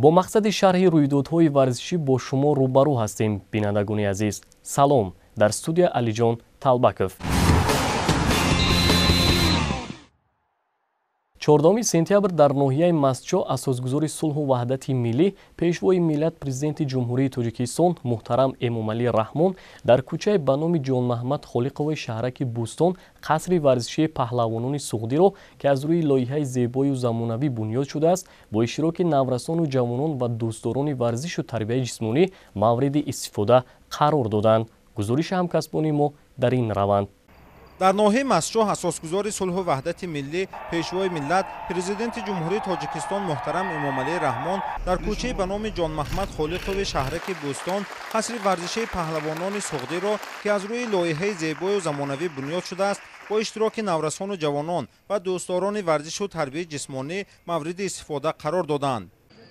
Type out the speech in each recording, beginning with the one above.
Бо мақсади шарҳи рӯйдодҳои варзишӣ бо шумо рӯбарӯ ҳастем, бинандагони азиз. Салом, дар студия Алиҷон Талбаков. 14 сентябр дар ноҳияи Мастчоҳ асосгузори сулҳу ваҳдати миллӣ, пешвои миллат, президенти Ҷумҳурии Тоҷикистон муҳтарам Эмомалӣ Раҳмон дар кӯчаи ба номи Ҷонмаҳмад Холиқови шаҳраки Бӯстон қасри варзишии паҳлавонони Суғдиро, ки аз рӯи лоиҳаи зебою замонавӣ бунёд шудааст, бо иштироки наврасону ҷавонон ва дӯстдорони варзишу тарбияи ҷисмонӣ мавриди истифода қарор доданд. Гузориши ҳамкасбони мо дар ин раванд. Дар ноҳияи Мастчоҳ асосгузори сулҳу ваҳдати миллӣ, пешвои миллат, президенти Ҷумҳурии Тоҷикистон муҳтарам Эмомалӣ Раҳмон дар кӯчаи ба номи Ҷонмаҳмад Холиқови шаҳраки Бӯстон қасри варзишии паҳлавонони Суғдиро, ки аз рӯи лоиҳаи зебою замонавӣ бунёд шудааст, бо иштироки наврасону ҷавонон ва дӯстдорони варзишу тарбияи ҷисмонӣ мавриди истифода қарор доданд.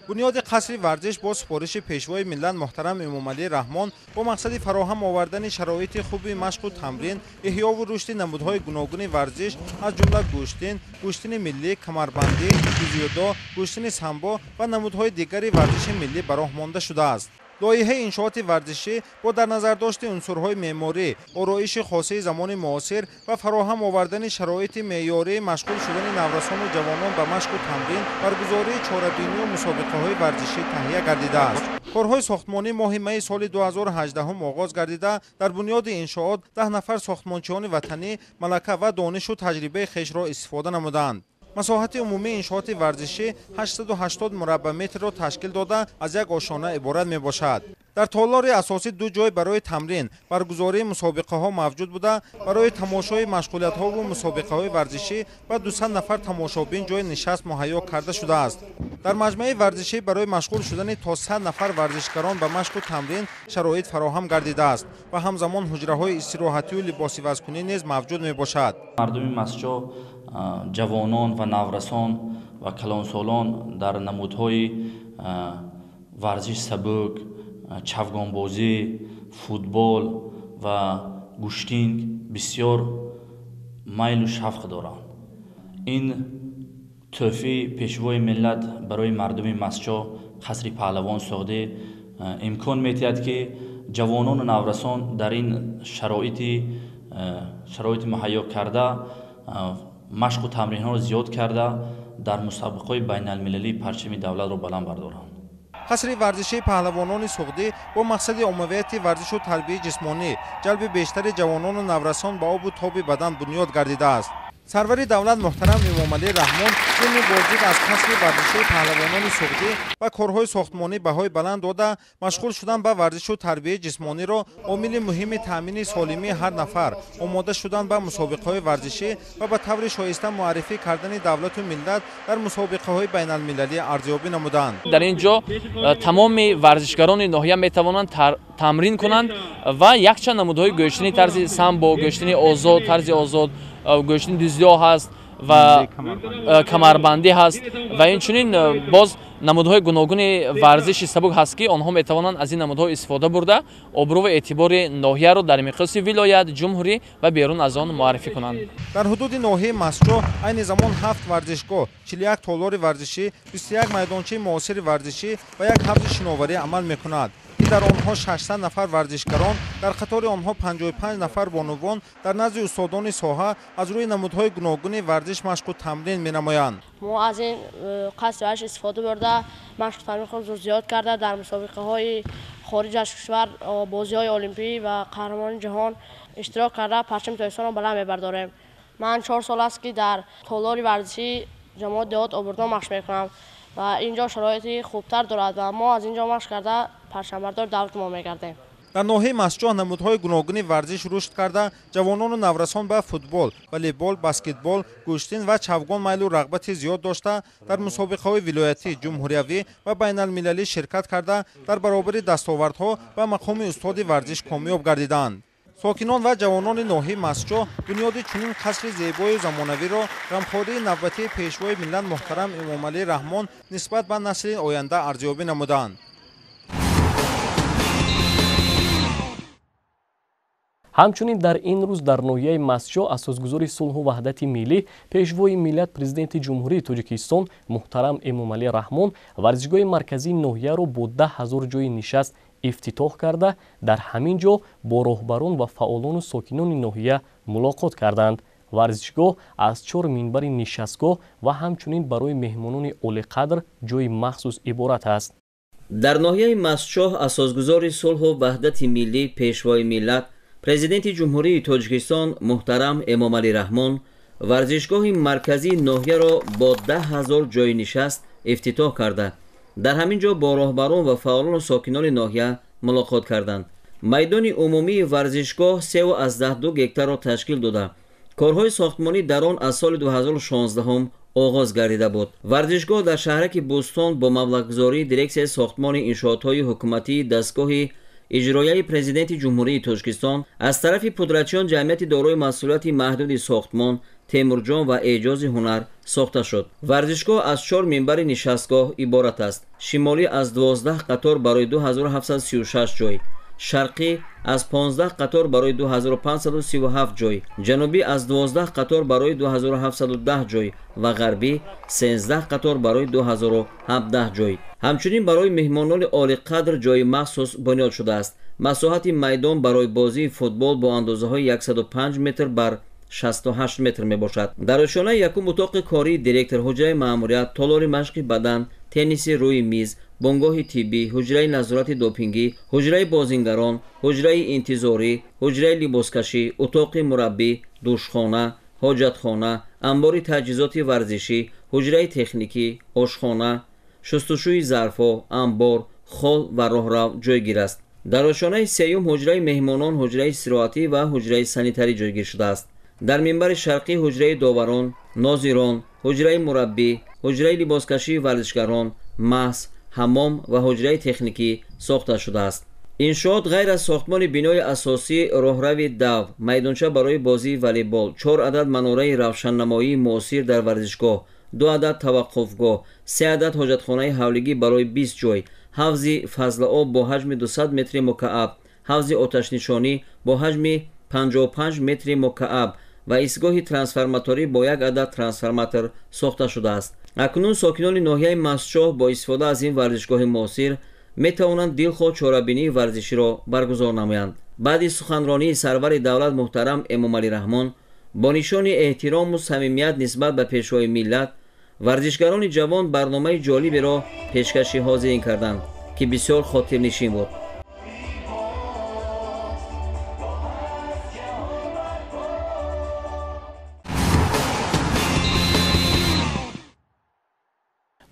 Бунёди қасри варзиш бо супориши пешвои миллат муҳтарам Эмомалӣ Раҳмон бо мақсади фароҳам овардани шароити хуби машқу тамрин, эҳёву рушди намудҳои гуногуни варзиш, аз ҷумла гӯштин, гӯштини миллӣ, камарбандӣ, дзюдо, гӯштини самбо ва намудҳои дигари варзиши миллӣ ба роҳ монда шудааст. Лоиҳаи иншооти варзишӣ бо дар назардошти унсурҳои меъморӣ, ороиши хосаи замони муосир ва фароҳам овардани шароити меъёрии машғул шудани наврасону ҷавонон ба машқу тамрин, баргузории чорабинию мусобиқаҳои варзишӣ таҳия гардидааст. Корҳои сохтмонӣ моҳи майи соли 2018 оғоз гардида, дар бунёди иншоот 10 нафар сохтмончиёни ватанӣ малака ва донишу таҷрибаи хешро истифода намуданд. Масоҳати умумии иншооти варзишӣ 880 мураббаъметрро ташкил дода, аз як ошёна иборат мебошад. Дар толори асосӣ ду ҷой барои тамрин, баргузории мусобиқаҳо мавҷуд буда, барои тамошои машғулиятҳову мусобиқаҳои варзишӣ ва 200 нафар тамошобин ҷои нишаст муҳайё карда шудааст. Дар маҷмӯаи варзишӣ барои машғул шудани то 100 нафар варзишгарон ба машқу тамрин шароит фароҳам гардидааст ва ҳамзамон ҳуҷраҳои истироҳатию либосивазкунӣ низ мавҷуд мебошад. Мардуми Мастчоҳ, ҷавонон ва наврасон ва калонсолон дар намудҳои варзиш сабук, чавгонбозӣ, футбол ва гӯштинг бисёр майлу шавқ доранд. Ин тӯҳфаи пешвои миллат барои мардуми Мастчоҳ қасри паҳлавон Суғдӣ имкон медиҳад, ки ҷавонону наврасон дар ин шароити муҳайё карда, машқу тамринҳоро зиёд карда, дар мусобиқаҳои байналмилалии парчами давлатро баланд бардоранд. Қасри варзишии паҳлавонони Суғдӣ бо мақсади оммавияти варзишу тарбияи ҷисмонӣ, ҷалби бештари ҷавонону наврасон ба обу тоби бадан бунёд гардидааст. Сарвари давлат муҳтарам Эмомалӣ Раҳмон зимни боздид аз қасри варзишии паҳлавонони Суғдӣ ва корҳои сохтмонӣ баҳои баланд дода, машғул шудан ба варзишу тарбияи ҷисмониро омили муҳими таъмини солимии ҳар нафар, омода шудан ба мусобиқаҳои варзишӣ ва ба таври шоиста муаррифӣ кардани давлату миллат дар мусобиқаҳои байналмилалӣ арзёбӣ намуданд. Дар ин ҷо тамоми варзишгарони ноҳия метавонанд тамрин кунанд ва якчанд намудҳои гӯштини тарзи самбо, гӯштини озод, тарзи озод, гӯштини дзюдо ҳаст ва камарбандӣ ҳаст ва инчунин боз намудҳои гуногуни варзиши сабук ҳаст, ки онҳо метавонанд аз ин намудҳо истифода бурда, обрӯ ва эътибори ноҳияро дар миқёси вилоят, ҷумҳурӣ ва берун аз он муаррифӣ кунанд. Дар ҳудуди ноҳияи Мастчоҳ айни замон 7 варзишгоҳ, 41 толори варзишӣ, 21 майдончаи муосири варзишӣ ва як ҳавзи шиноварӣ амал мекунад, ки дар онҳо 600 нафар варзишгарон, дар қатори онҳо 55 нафар бонувон дар назди устодони соҳа аз рӯи намудҳои гуногуни варзиш машқу тамрин менамоянд. Мо аз ин қасри варзиш истифода бурда, машқу тамрини худро зиёд карда, дар мусобиқаҳои хориҷ аз кишвар, бозиҳои олимпӣ ва қаҳрамони ҷаҳон иштирок карда, парчами Тоҷикистонро баланд мебардорем. Ман 4 сол аст, ки дар толори варзишии ҷамоати деҳот Обурдон машқ мекунам ва ин ҷо шароити хубтар дорад ва мо аз ин ҷо машқ карда парчамбардори давлати мо мегардем. Дар ноҳияи Мастчоҳ намудҳои гуногуни варзиш рушд карда, ҷавонону наврасон ба футбол, волейбол, баскетбол, гӯштин ва чавгон майлу рағбати зиёд дошта, дар мусобиқаҳои вилоятӣ, ҷумҳуриявӣ ва байналмилалӣ ширкат карда, дар баробари дастовардҳо ба мақоми устоди варзиш комёб гардиданд. Сокинон ва ҷавонони ноҳияи Мастчоҳ бунёди чунин қасри зебою замонавиро ғамхории навбатии пешвои миллат муҳтарам Эмомалӣ Раҳмон нисбат ба насли оянда арзёбӣ намуданд. Ҳамчунин дар ин рӯз дар ноҳияи Мастчоҳ асосгузори сулҳу ваҳдати миллӣ, Пешвои миллат, Президенти Ҷумҳурии Тоҷикистон муҳтарам Эмомалӣ Раҳмон варзишгоҳи марказии ноҳияро бо 10 000 ҷойи нишаст ифтитоҳ карда, дар ҳамин ҷо бо роҳбарон ва фаъолону сокинони ноҳия мулоқот карданд. Варзишгоҳ аз 4 минбари нишастгоҳ ва ҳамчунин барои меҳмонони олиқадр ҷойи махсус иборат аст. Дар ноҳияи Мастчоҳ асосгузори сулҳу ваҳдати миллӣ, Пешвои миллат, Президенти Ҷумҳурии Тоҷикистон муҳтарам Эмомалӣ Раҳмон варзишгоҳи марказии ноҳияро бо 10 000 ҷойи нишаст ифтитоҳ карда, дар ҳамин ҷо бо роҳбарон ва фаъолону сокинони ноҳия мулоқот карданд. Майдони умумии варзишгоҳ 3,2 гектарро ташкил дода, корҳои сохтмонӣ дар он аз соли 2016 оғоз гардида буд. Варзишгоҳ дар шаҳраки Бӯстон бо маблағгузории дирексияи сохтмони иншоотҳои ҳукуматии дастгоҳи иҷроияи Президенти Ҷумҳурии Тоҷикистон аз тарафи пудрачиён ҷамъияти дорои масъулияти маҳдуди сохтмон Темурҷон ва Эъҷози ҳунар сохта шуд. Варзишгоҳ аз 4 минбари нишастгоҳ иборат аст. Шимолӣ аз 12 қатор барои 2736 ҷой, шарқӣ аз 15 қатор барои 2537 ҷой, ҷанубӣ аз 12 қатор барои 2710 ҷой ва ғарбӣ 13 қатор барои 2017 ҷой. Ҳамчунин барои меҳмонони олиқадр ҷойи махсус бунёд шудааст. Масоҳати майдон барои бозии футбол бо андозаҳои 105 метр бар 68 метр мебошад. Дар ошёнаи якум утоқи кории директор, ҳуҷраи маъмурият, толори машқи бадан, тенниси рӯи миз, бунгоҳи тиббӣ, ҳуҷраи назорати допингӣ, ҳуҷраи бозингарон, ҳуҷраи интизорӣ, ҳуҷраи либоскашӣ, утоқи мураббӣ, душхона, ҳоҷатхона, анбори таҷҳизоти варзишӣ, ҳуҷраи техникӣ, ошхона, шустушӯи зарфҳо, анбор, хол ва роҳрав ҷойгир аст. Дар ошёнаи сеюм ҳуҷраи меҳмонон, ҳуҷраи истироҳатӣ ва ҳуҷраи санитарӣ ҷойгир шудааст. Дар минбари шарқӣ ҳуҷраи доварон, нозирон, ҳуҷраи мураббӣ, ҳуҷраи либоскашии варзишгарон, маҳз, ҳаммом ва ҳуҷраи техникӣ сохта шудааст. Иншоот ғайр аз сохтмони бинои асосӣ, роҳрави дав, майдонча барои бозии волейбол, 4 адад манораи равшаннамоии муосир дар варзишгоҳ, 2 адад таваққуфгоҳ, 3 адад ҳоҷатхонаи ҳавлигӣ барои 20 ҷой, ҳавзи фазлаоб бо ҳаҷми 200 метри мукааб, ҳавзи оташнишонӣ бо ҳаҷми 55 метри мукааб ва истгоҳи трансформаторӣ бо 1 адад трансформатор сохта шудааст. Акнун сокинони ноҳияи Мастчоҳ бо истифода аз ин варзишгоҳи муосир метавонанд дилхоҳ чорабинии варзиширо баргузор намоянд. Баъди суханронии сарвари давлат муҳтарам Эмомалӣ Раҳмон бо нишони эҳтирому самимият нисбат ба Пешвои миллат, варзишгарони ҷавон барномаи ҷолиберо пешкаши ҳозирин карданд, ки бисёр хотирнишин буд.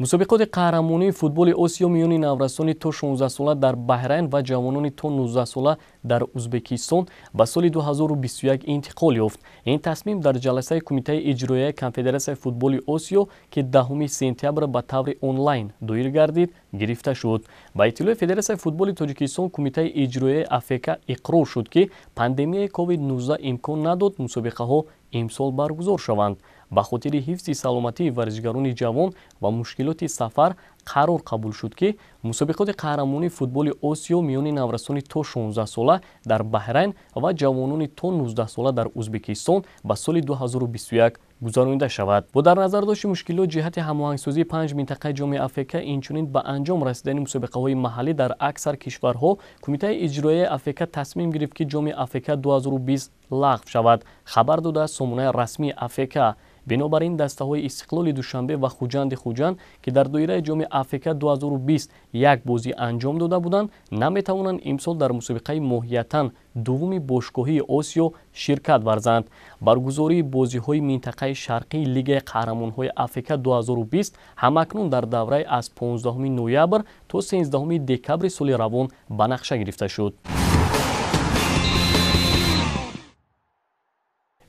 Мусобиқоти қаҳрамонии футболи Осиё миёни наврасони то 16 сола дар Баҳрайн ва ҷавонони то 19 сола дар Узбекистон ба соли 2021 интиқол ёфт. Ин тасмим дар ҷаласаи Кумитаи иҷроияи Конфедератсияи футболи Осиё, ки 10 сентябр ба таври онлайн доир гардид, гирифта шуд. Ба иттилои Федератсияи футболи Тоҷикистон, Кумитаи иҷроияи АФК иқрор шуд, ки пандемияи COVID-19 имкон надод мусобиқаҳо имсол баргузор шаванд. Ба хотири ҳифзи саломатии варзишгарони ҷавон ва мушкилоти сафар қарор қабул шуд, ки мусобиқоти қаҳрамонии футболи Осиё миёни наврасони то 16 сола дар Баҳрайн ва ҷавонони то 19 сола дар Узбекистон ба соли 2021 гузаронида шавад. Бо дар назардошти мушкилот ҷиҳати ҳамоҳангсозии 5 минтақаи ҷомеи АФК, инчунин ба анҷом расидани мусобиқаҳои маҳаллӣ дар аксар кишварҳо, Кумитаи иҷроияи АФК тасмим гирифт, ки ҷоми АФК 2020 лағв шавад, хабар додааст сомонаи расмии АФК. Бинобар ин дастаҳои Истиқлоли Душанбе ва Хуҷанди Хуҷанд, ки дар доираи ҷоми АФК 2020 як бозӣ анҷом дода буданд, наметавонанд имсол дар мусобиқаи моҳиятан дуввуми бошгоҳии Осиё ширкат варзанд. Баргузории бозиҳои минтақаи шарқии Лигаи қаҳрамонҳои АФК 2020 ҳамакнун дар давраи аз 15 ноябр то 13 декабри соли равон ба нақша гирифта шуд.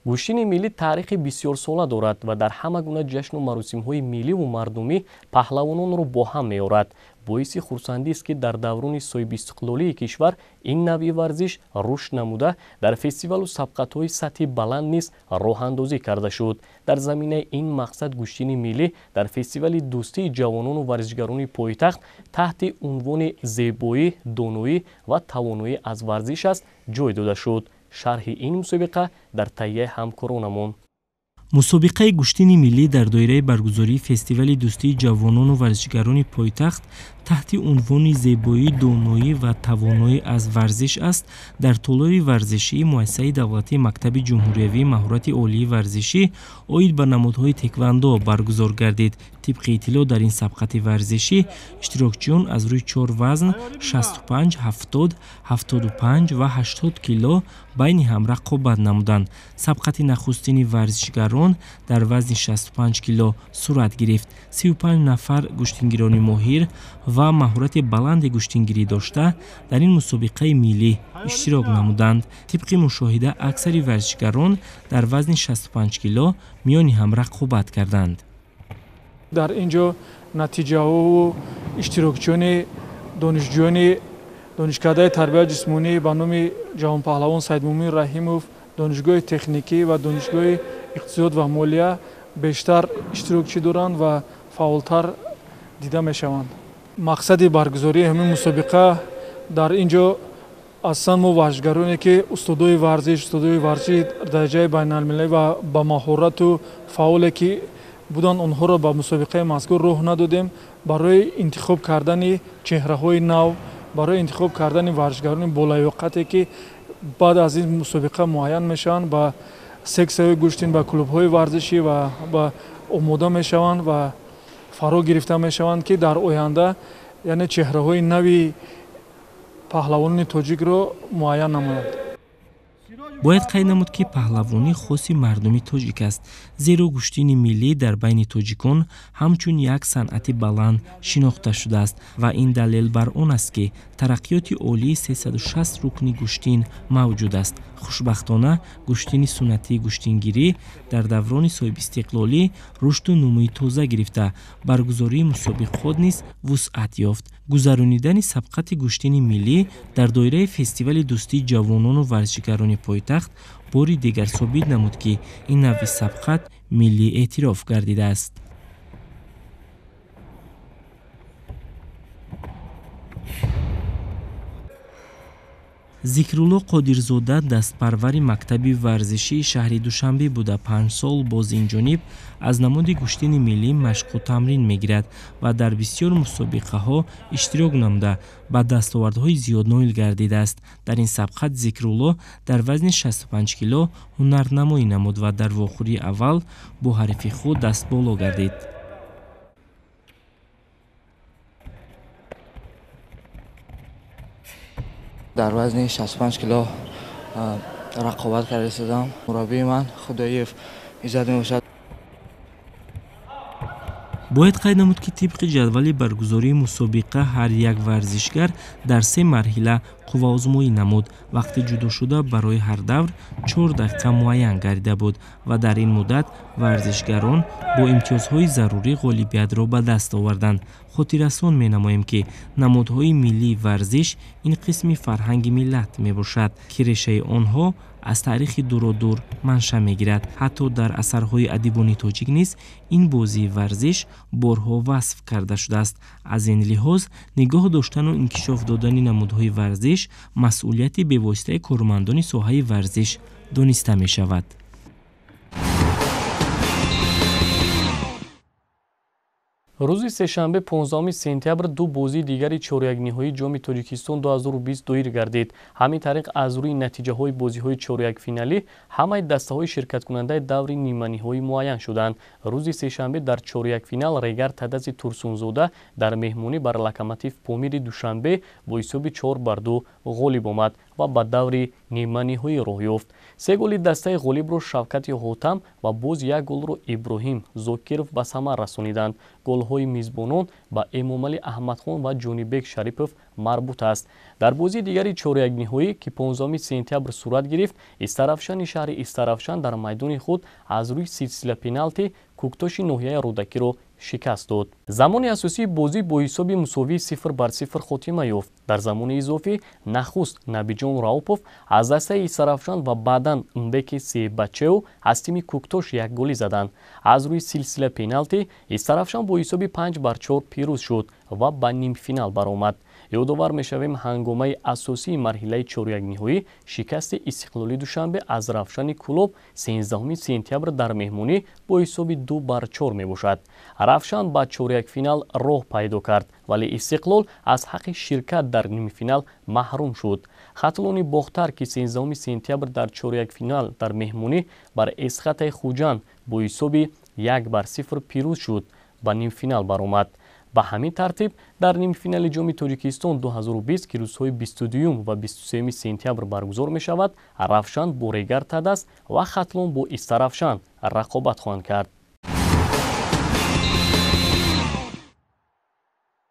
Гӯштини миллӣ таърихи бисёрсола дорад ва дар ҳама гуна ҷашну маросимҳои милливу мардумӣ паҳлавононро бо ҳам меорад. Боиси хурсандист, ки дар даврони соҳибистиқлолии кишвар ин навъи варзиш рушд намуда, дар фестивалу сабқатҳои сатҳи баланд низ роҳандозӣ карда шуд. Дар заминаи ин мақсад гӯштини миллӣ дар фестивали дӯстии ҷавонону варзишгарони пойтахт таҳти унвони зебоӣ, доноӣ ва тавоноӣ аз варзиш аст ҷой дода шуд. Шарҳи ин мусобиқа дар таҳияи ҳамкоронамон. Мусобиқаи гӯштини миллӣ дар доираи баргузории фестивали дӯстии ҷавонону варзишгарони пойтахт таҳти унвони зебоӣ, доноӣ ва тавоноӣ аз варзиш аст дар толори варзишии муассисаи давлатии мактаби ҷумҳуриявии маҳорати олии варзишӣ оид ба намудҳои теквандо баргузор гардид. Тибқи иттилоъ, дар ин сабқати варзишӣ иштирокчиён аз рӯи чор вазн 65, 70, 75 ва 80 кило байни ҳам рақобат намуданд. Сабқати нахустини варзишгарон дар вазни 65 кило сурат гирифт. 35 нафар гӯштингирони моҳир ва маҳорати баланди гӯштингирӣ дошта дар ин мусобиқаи миллӣ иштирок намуданд. Тибқи мушоҳида, аксари варзишгарон дар вазни 65 кило миёни ҳам рақобат карданд. Дар ин ҷо натиҷаҳову иштирокчиёни донишҷӯёни донишкадаи тарбияи ҷисмонӣ ба номи ҷаҳонпаҳлавон Саидмумин Раҳимов, донишгоҳи техникӣ ва донишгоҳи иқтисод ва молия бештар иштирокчӣ доранд ва фаъолтар дида мешаванд. Мақсади баргузории ҳамин мусобиқа дар ин ҷо асосан мо варзишгароне ки устодои варзиш, устодои варзиши дараҷаи байналмилалӣ ва ба маҳорату фаъоле ки буданд, онҳоро ба мусобиқаи мазкур роҳ надодем барои интихоб кардани чеҳраҳои нав, барои интихоб кардани варзишгарони болаёқате ки баъд аз ин мусобиқа муайян мешаванд, ба сексияҳои гӯштин, ба клубҳои варзишӣ ва ба омода мешаванд ва фаро гирифта мешаванд, ки дар оянда яъне чеҳраҳои нави паҳлавонони тоҷикро муайян намоянд. Бояд қайд намуд, ки паҳлавонӣ хоси мардуми тоҷик аст, зеро гӯштини миллӣ дар байни тоҷикон ҳамчун як санъати баланд шинохта шудааст ва ин далел бар он аст, ки тараққиёти олии 360 рукни гӯштин мавҷуд аст. Хушбахтона, гӯштини суннатии гӯштингирӣ дар даврони соҳибистиқлолӣ рушду нумӯи тоза гирифта, баргузории мусобиқот низ вусъат ёфт. Гузаронидани сабқати гӯштини миллӣ дар доираи фестивали дӯстии ҷавонону варзишгарони пойтахт бори дигар собит намуд, ки ин навъи сабқат миллӣ эътироф гардидааст. Зикрулло Қодирзода дастпарвари мактаби варзишии шаҳри Душанбе буда, 5 сол боз ин ҷониб аз намуди гӯштини миллӣ машқу тамрин мегирад ва дар бисёр мусобиқаҳо иштирок намуда ба дастовардҳои зиёд ноил гардидааст. Дар ин сабқат Зикрулло дар вазни 65 кило ҳунарнамоӣ намуд ва дар вохӯрии аввал бо ҳарифи худ дастболо гардид. Дар вазни 65 кило рақобат карда истодам. Мураббии ман Худоев Иззат мебошад. Бояд қайд намуд, ки тибқи ҷадвали баргузории мусобиқа ҳар як варзишгар дар се марҳила қувваозмоӣ намуд. Вақти ҷудошуда барои ҳар давр 4 дақиқа муайян гардида буд ва дар ин муддат варзишгарон бо имтиёзҳои зарурӣ ғолибиятро ба даст оварданд. Хотиррасон менамоем, ки намудҳои миллии варзиш ин қисми фарҳанги миллат мебошад, ки решаи онҳо аз таърихи дуродур манша мегирад. Ҳатто дар асарҳои адибони тоҷик низ ин бозии варзиш борҳо васф карда шудааст. Аз ин лиҳоз нигоҳ доштану инкишоф додани намудҳои варзиш масъулияти бевоситаи кормандони соҳаи варзиш дониста мешавад. Рӯзи сешанбе 15 сентябр ду бозии дигари чорякниҳоии ҷоми Тоҷикистон 2020 доир гардид. Ҳамин тариқ аз рӯи натиҷаҳои бозиҳои чорякфиналӣ ҳамаи дастаҳои ширкаткунандаи даври ниманиҳоӣ муайян шуданд. Рӯзи сешанбе дар чорякфинал Регар Тадази Турсунзода дар меҳмонӣ бар Локомотив Помири Душанбе бо ҳисоби 4-2 ғолиб омад ва ба даври ниманиҳоӣ роҳ ёфт. Се голи дастаи ғолибро Шавкати Ҳотам ва боз як голро Иброҳим Зокиров ба самар расониданд. Голҳои мизбонон ба Эмомалӣ Аҳмадхон ва Ҷонибек Шарипов марбут аст. Дар бозии дигари чорякниҳоӣ, ки 15 сентябр сурат гирифт, Истаравшани шаҳри Истаравшан дар майдони худ аз рӯи силсила пеналти Кӯктоши ноҳияи Рӯдакиро шикаст дод. Замони асосии бозӣ бо ҳисоби мусовии 0-0 хотима ёфт. Дар замони изофӣ нахуст Набиҷон Раупов аз дастаи Истаравшан ва баъдан Мбеки Себачеу аз тими Кӯктош якголӣ заданд. Аз рӯи силсила пеналти Истаравшан бо ҳисоби 5-4 пирӯз шуд ва ба нимфинал баромад. Ёдовар мешавем, ҳангомаи асосии марҳилаи чорякниҳоӣ шикасти Истиқлоли Душанбе аз Равшани Кӯлоб 13 сентябр дар меҳмонӣ бо ҳисоби 2-4 мебошад. Равшан ба чорякфинал роҳ пайдо кард, вале Истиқлол аз ҳаққи ширкат дар нимфинал маҳрум шуд. Хатлони Бохтар, ки 13 сентябр дар чорякфинал дар меҳмонӣ бар Эсхатаи Хуҷанд бо ҳисоби 1-0 пирӯз шуд, ба нимфинал баромад. Ба ҳамин тартиб дар нимфинали Ҷоми Тоҷикистон 2020, ки рӯзҳои 22 ва 23 сентябр баргузор мешавад, Равшан бо Регар Тадас ва Хатлон бо Истаравшан рақобат хоҳанд кард.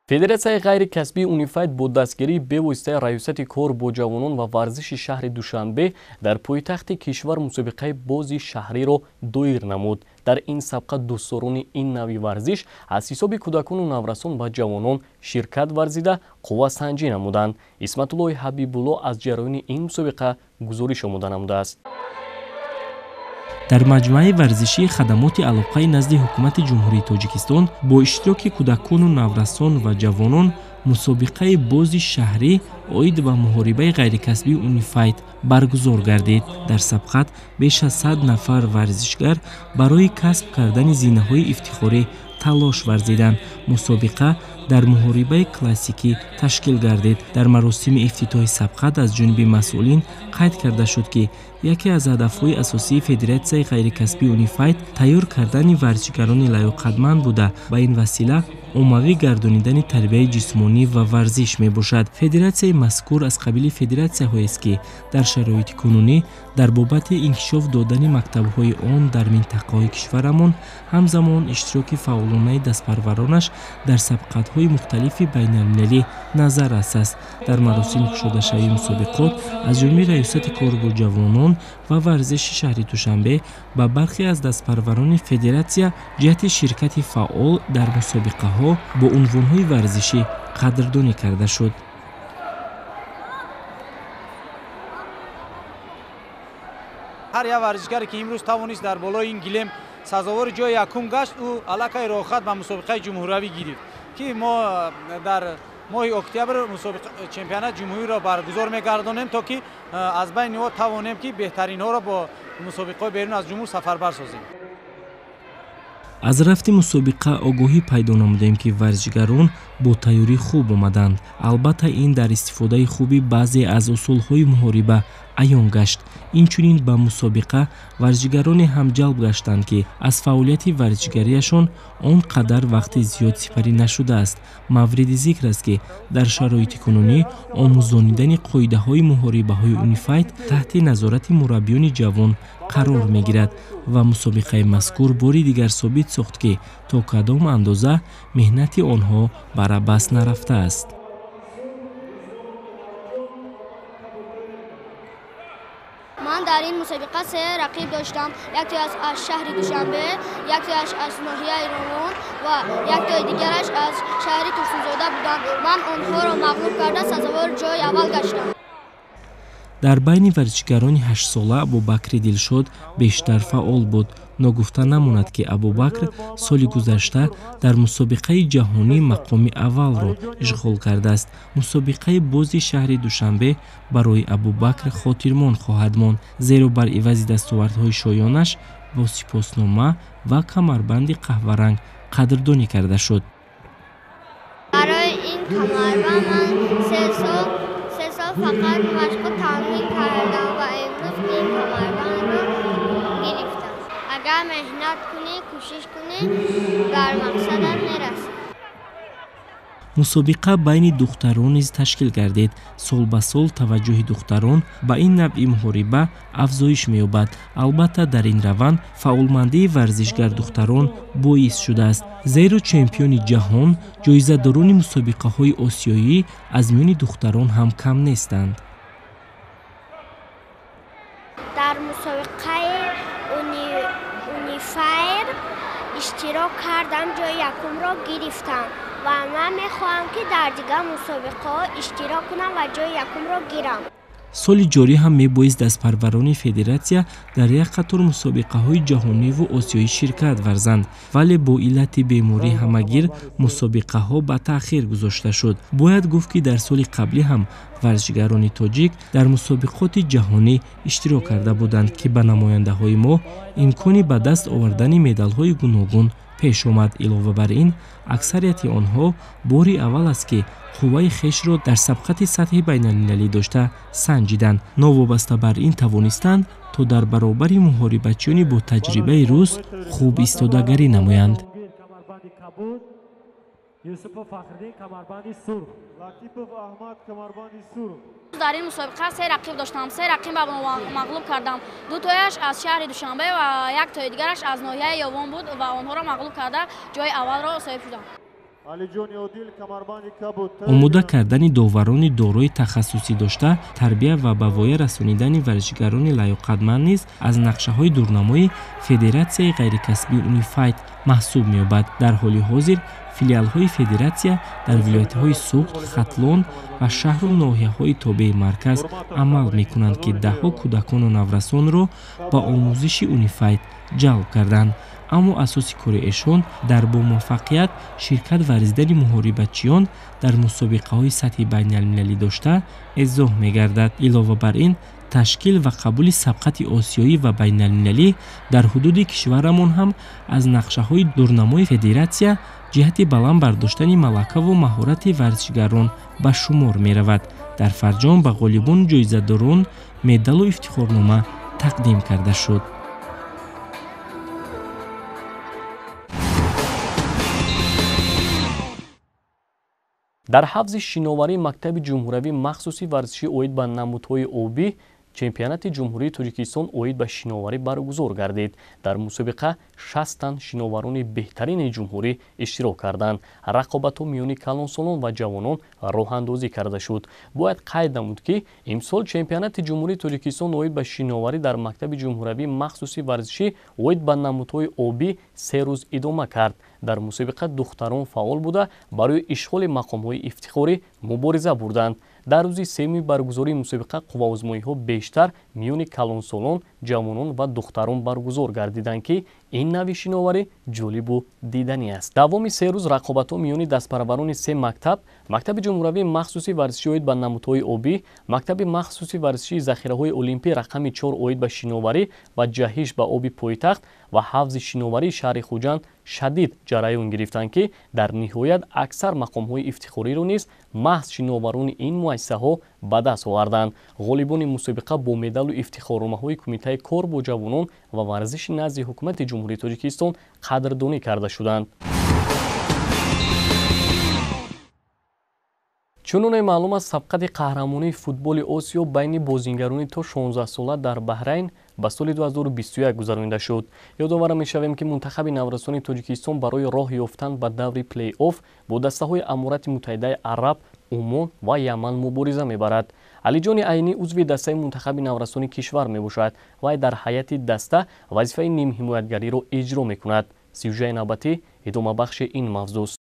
Федератсияи ғайрикасбии Унифайт бо дастгирии бевоситаи Раёсати кор бо ҷавонон ва варзиши шаҳри Душанбе дар пойтахти кишвар мусобиқаи бози шаҳриро доир намуд. Дар ин сабқа дӯстдорони ин навъи варзиш аз ҳисоби кӯдакону наврасон ва ҷавонон ширкат варзида, қуввасанҷӣ намуданд. Исматуллоҳи Ҳабибулло аз ҷараёни ин мусобиқа гузориш омода намудааст. Дар маҷмӯаи варзишии хадамоти алоқаи назди ҳукумати Ҷумҳурии Тоҷикистон бо иштироки кӯдакону наврасон ва ҷавонон мусобиқаи бози шаҳрӣ оид ба муҳорибаи ғайрикасбии Унифайт баргузор гардид. Дар сабқат беш аз 100 нафар варзишгар барои касб кардани зинаҳои ифтихорӣ талош варзиданд. Мусобиқа дар муҳорибаи классикӣ ташкил гардид. Дар маросими ифтитоҳи сабқат аз ҷониби масъулин қайд карда шуд, ки яке аз ҳадафҳои асосии Федератсияи ғайрикасбии Унифайт тайёр кардани варзишгарони лаёқатманд буда, ба ин васила оммавӣ гардонидани тарбияи ҷисмонӣ ва варзиш мебошад. Федератсияи мазкур аз қабили федератсияҳоест, ки дар шароити кунунӣ дар бобати инкишоф додани мактабҳои он дар минтақаҳои кишварамон, ҳамзамон иштироки фаъолонаи дастпарваронаш дар сабқатҳои мухталифи байналмилалӣ назаррас аст. Дар маросими кушодашавии мусобиқот аз ҷониби Раёсати кор бо ҷавонон ва варзиши шаҳри Душанбе ба бархе аз дастпарварони федератсия ҷиҳати ширкати фаъол дар мусобиқаҳо бо унвонҳои варзишӣ қадрдонӣ карда шуд. Ҳар як варзишгаре, ки имрӯз тавонист дар болои ин гилем сазовори ҷои якум гашт, ӯ аллакай роҳхат ба мусобиқаи ҷумҳуриявӣ гирифт, ки мо дар моҳи октябр чемпионати ҷумҳуриро баргузор мегардонем, то ки аз байни ҳо тавонем, ки беҳтаринҳоро бо мусобиқаҳои берун аз ҷумҳур сафарбар созем. Аз рафти мусобиқа огоҳӣ пайдо намудем, ки варзишгарон бо тайёрии хуб омаданд. Албатта, ин дар истифодаи хуби баъзе аз усулҳои муҳориба аён гашт. Инчунин ба мусобиқа варзишгароне ҳам ҷалб гаштанд, ки аз фаъолияти варзишгариашон он қадар вақти зиёд сипарӣ нашудааст. Мавриди зикр аст, ки дар шароити кунунӣ омӯзонидани қоидаҳои муҳорибаҳои Унифайт таҳти назорати мураббиёни ҷавон қарор мегирад ва мусобиқаи мазкур бори дигар собит сохт, ки то кадом андоза меҳнати онҳо бар абас нарафтааст. Ман дар ин мусобиқа се рақиб доштам. Яктояш аз шаҳри Душанбе, яктояш аз ноҳияи Ровон ва яктои дигараш аз шаҳри Турсунзода буданд. Ман онҳоро мағлуб карда сазовори ҷои аввал гаштам. Дар байни варзишгарони ҳаштсола Абубакри Дилшод бештар фаъол буд. Ногуфта намонад, ки Абубакр соли гузашта дар мусобиқаи ҷаҳонӣ мақоми аввалро ишғол кардааст. Мусобиқаи бози шаҳри Душанбе барои Абубакр хотирмон хоҳад монд, зеро бар ивази дастовардҳои шоёнаш бо сипоснома ва камарбанди қаҳваранг қадрдонӣ карда шуд. Барои ин камарбанд ман се сол фақат машқу тамрин кардам ва имрӯз ин камарбандро гирифтам. Агар меҳнат кунӣ, кӯшиш кунӣ, бар мақсадат мерасӣ. Мусобиқа байни духтарон низ ташкил гардид. Сол ба сол таваҷҷӯҳи духтарон ба ин навъи муҳориба афзоиш меёбад. Албатта, дар ин раванд фаъолмандии варзишгар духтарон боис шудааст, зеро чемпиони ҷаҳон, ҷоизадорони мусобиқаҳои осиёӣ аз миёни духтарон ҳам кам нестанд. Дар мусобиқаи Унифайр иштирок кардам, ҷои якумро гирифтам ва ман мехоҳам, ки дар дигар мусобиқаҳо иштирок кунам ва ҷои якумро гирам. Соли ҷорӣ ҳам мебоист дастпарварони федератсия дар як қатор мусобиқаҳои ҷаҳониву осиёӣ ширкат варзанд, вале бо иллати беморӣ ҳамагир мусобиқаҳо ба таъхир гузошта шуд. Бояд гуфт, ки дар соли қаблӣ ҳам варзишгарони тоҷик дар мусобиқоти ҷаҳонӣ иштирок карда буданд, ки ба намояндаҳои мо имкони ба даст овардани медалҳои гуногун пеш омад. Илова бар ин, аксарияти онҳо бори аввал аст, ки қувваи хешро дар сабқати сатҳи байналмилалӣ дошта санҷиданд. Новобаста бар ин тавонистанд, то дар баробари муҳорибачиёни бо таҷрибаи рус хуб истодагарӣ намоянд. Дар ин мусобиқа се рақиб доштам, се рақибро мағлуб кардам. Ду тояш аз шаҳри Душанбе ва як тои дигараш аз ноҳияи Ёвон буд ва онҳоро мағлуб карда ҷои аввалро соҳиб шудам. Омода кардани доварони дорои тахассусӣ дошта, тарбия ва ба воя расонидани варзишгарони лаёқатманд низ аз нақшаҳои дурнамои федератсияи ғайрикасбии Унифайт маҳсуб меёбад. Дар ҳоли ҳозир филиалҳои федератсия дар вилоятҳои Суғд, Хатлон ва шаҳру ноҳияҳои тобеи марказ амал мекунанд, ки даҳҳо кӯдакону наврасонро ба омӯзиши Унифайт ҷалб карданд. Аммо асоси кори эшон дар бомуваффақият ширкат варзидани муҳорибачиён дар мусобиқаҳои сатҳи байналмилалӣ дошта эзоҳ мегардад. Илова бар ин, ташкил ва қабули сабқати осиёӣ ва байналмилалӣ дар ҳудуди кишварамон ҳам аз нақшаҳои дурнамои федератсия ҷиҳати баланд бардоштани малакаву маҳорати варзишгарон ба шумор меравад. Дар фарҷом ба ғолибону ҷоизадорон медалу ифтихорнома тақдим карда шуд. Дар ҳавзи шиноварии мактаби ҷумҳуравии махсуси варзишӣ оид ба намудҳои обӣ чемпионати Ҷумҳурии Тоҷикистон оид ба шиноварӣ баргузор гардид. Дар мусобиқа 60 тан шиноварони беҳтарини ҷумҳурӣ иштирок карданд. Рақобатҳо миёни калонсолон ва ҷавонон роҳандозӣ карда шуд. Бояд қайд намуд, ки имсол чемпионати Ҷумҳурии Тоҷикистон оид ба шиноварӣ дар мактаби ҷумҳуравии махсуси варзишӣ оид ба намудҳои обӣ 3 рӯз идома кард. Дар мусобиқа духтарон фаъол буда, барои ишғоли мақомҳои ифтихорӣ мубориза бурданд. Дар рӯзи сеюми баргузории мусобиқа қувваозмоиҳо бештар миёни калонсолон, ҷавонон ва духтарон баргузор гардиданд, ки ин нави шиноварӣ ҷолибу диданӣ аст. Давоми 3 рӯз рақобатҳо миёни дастпарварони се мактаб, мактаби ҷумҳуравии махсуси варзишӣ оид ба намудҳои обӣ, мактаби махсуси варзишии захираҳои олимпӣ рақами 4 оид ба шиноварӣ ва ҷаҳиш ба оби пойтахт ва ҳавзи шиноварии шаҳри Хуҷанд шадид ҷараён гирифтанд, ки дар ниҳоят аксар мақомҳои ифтихориро низ маҳз шиноварони ин муассисаҳо ба даст оварданд. Ғолибони мусобиқа бо медалу ифтихорномаҳои Кумитаи кор бо ҷавонон ва варзиши назди Ҳукумати Ҷумҳурии Тоҷикистон қадрдонӣ карда шуданд. Чуноне маълум аст, сабқати қаҳрамонии футболи Осиё байни бозингарони то 16 сола дар Баҳрайн ба соли 2021 гузаронида шуд. Ёдовар мешавем, ки мунтахаби наврасони Тоҷикистон барои роҳ ёфтан ба даври плей-офф бо дастаҳои Аморати Муттаҳидаи Араб, Умон ва Яман мубориза мебарад. Алиҷони Айнӣ узви дастаи мунтахаби наврасони кишвар мебошад. Вай дар ҳайати даста вазифаи нимҳимоятгариро иҷро мекунад. Сюжаи навбатӣ идомабахши ин мавзӯст.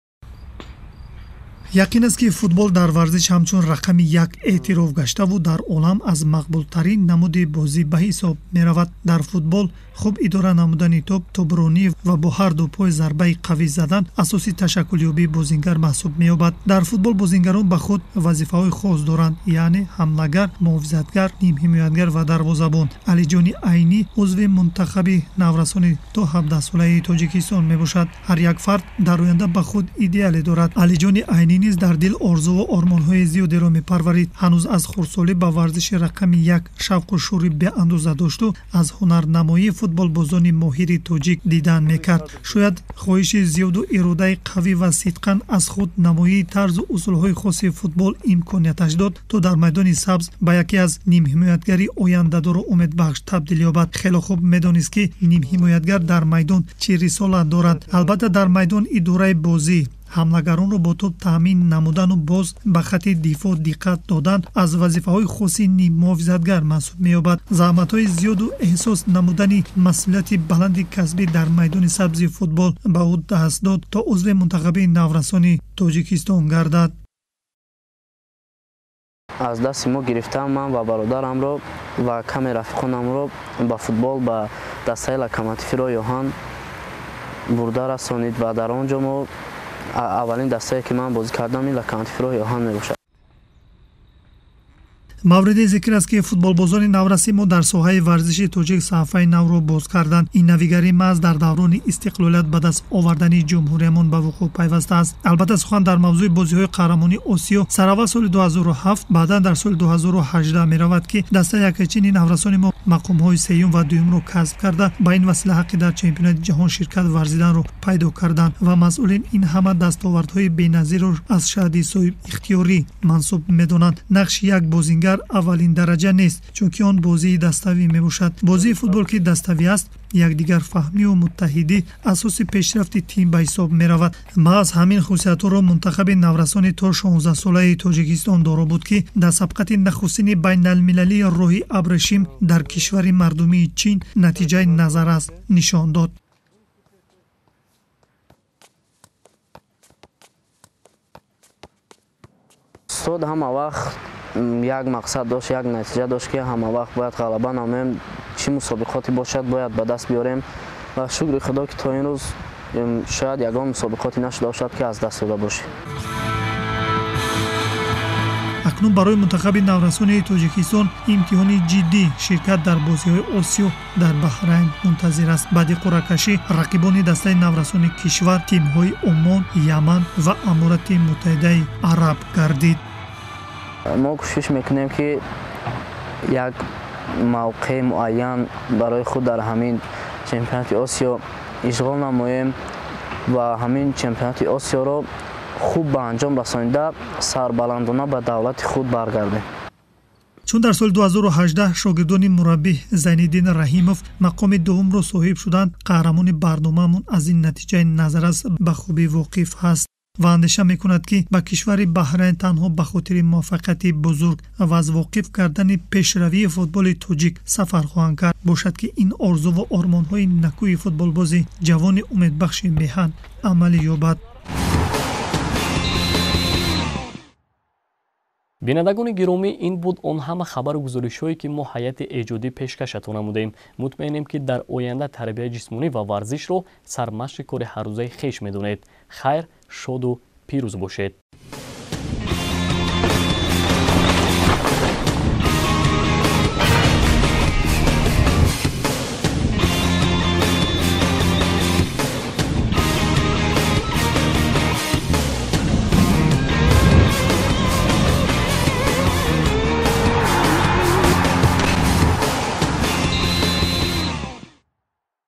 Яқин аст, ки футбол дар варзиш ҳамчун рақами як эътироф гаштаву дар олам аз мақбултарин намуди бозӣ ба ҳисоб меравад. Дар футбол хуб идора намудани тӯб, тобронӣ ва бо ҳар ду пой зарбаи қавӣ задан асоси ташаккулёбии бозингар маҳсуб меёбад. Дар футбол бозингарон ба худ вазифаҳои хос доранд, яъне ҳамлагар, муҳофизатгар, нимҳимоятгар ва дарвозабон. Алиҷони Айнӣ узви мунтахаби наврасони то 17-солаи Тоҷикистон мебошад. Ҳар як фард дар оянда ба худ идеале дорад. Алиҷони Айнӣ низ дар дил орзуву ормонҳои зиёдеро мепарварид. Ҳанӯз аз хурдсолӣ ба варзиши рақами як шавқу шӯри беандоза дошту аз ҳунарнамоии футболбозони моҳири тоҷик дидан мекард. Шояд хоҳиши зиёду иродаи қавӣ ва сидқан аз худ намоии тарзу усулҳои хоси футбол имконияташ дод, то дар майдони сабз ба яке аз нимҳимоятгари ояндадору умедбахш табдил ёбад. Хело хуб медонист, ки нимҳимоятгар дар майдон чӣ рисолат дорад. Албатта, дар майдон идораи бозӣ, ҳамлагаронро бо тӯб таъмин намудану боз ба хатти дифоъ диққат додан аз вазифаҳои хоси ниммуҳофизатгар маҳсуб меёбад. Заҳматҳои зиёду эҳсос намудани масъулияти баланди касбӣ дар майдони сабзи футбол ба ӯ даст дод, то узви мунтахаби наврасони Тоҷикистон гардад. Аз дасти мо гирифта ман ва бародарамро ва каме рафиқонамро ба футбол ба дастаи Локомотиви роҳи оҳан бурда расонид ва дар он ҷо мо аввалин дастае ки ман бозӣ кардам ин Локомотиви роҳи оҳан мебошад. Мавриди зикр аст, ки футболбозони навраси мо дар соҳаи варзиши тоҷик саҳифаи навро боз карданд. Ин навигарӣ маҳз дар даврони истиқлолият ба даст овардани ҷумҳуриямон ба вуқӯъ пайвастааст. Албатта, сухан дар мавзӯи бозиҳои қаҳрамонии Осиё сараввал соли 2007, баъдан дар соли 2018 меравад, ки дастаи якачини наврасони мо мақомҳои сеюм ва дуюмро касб карда, ба ин васила ҳаққи дар чемпионати ҷаҳон ширкат варзиданро пайдо карданд ва масъулин ин ҳама дастовардҳои беназирро аз шаҳди соҳибихтиёрӣ мансуб медонанд. Нақши як бозингар аввалин дараҷа нест, чунки он бозии даставӣ мебошад. Бозии футбол, ки даставӣ аст, якдигарфаҳмию муттаҳидӣ асоси пешрафти тим ба ҳисоб меравад. Маҳз ҳамин хусусиятҳоро мунтахаби наврасони то 16-солаи Тоҷикистон доро буд, ки дар сабқати нахустини байналмилалии роҳи абрешим дар кишвари мардумии Чин натиҷаи назаррас нишон дод. Устод ҳама вақт як мақсад дошт, як натиҷа дошт, ки ҳама вақт бояд ғалаба намоем, чӣ мусобиқоте бошад бояд ба даст биёрем ва шукри Худо, ки то ин рӯз шояд ягон мусобиқоте нашуда бошад, ки аз даст дода бошем. Акнун барои мунтахаби наврасони Тоҷикистон имтиҳони ҷиддӣ ширкат дар бозиҳои Осиё дар Баҳрайн мунтазир аст. Баъди қуръакашӣ рақибони дастаи наврасони кишвар тимҳои Омон, Яман ва Аморати Муттаҳидаи Араб гардид. Мо кӯшиш мекунем, ки як мавқеи муайян барои худ дар ҳамин чемпионати Осиё ишғол намоем ва ҳамин чемпионати Осиёро хуб ба анҷом расонида сарбаландона ба давлати худ баргардем. Чун дар соли 2018 шогирдони мураббӣ Зайниддин Раҳимов мақоми дуввумро соҳиб шуданд, қаҳрамони барномаамон аз ин натиҷаи назаррас ба хубӣ воқиф ҳаст ва андеша мекунад, ки ба кишвари Баҳрайн танҳо ба хотири муваффақияти бузург ва аз воқиф кардани пешравии футболи тоҷик сафар хоҳанд кард. Бошад, ки ин орзу ва ормонҳои накӯи футболбози ҷавони умедбахши меҳан амалӣ ёбад. Бинандагони гиромӣ, ин буд он ҳама хабару гузоришҳое, ки мо ҳайати эҷодӣ пешкашатон намудем. Мутмаинем, ки дар оянда тарбияи ҷисмонӣ ва варзишро сармашқи кори ҳаррӯзаи хеш медонед. Хайр, шоду пирӯз бошед.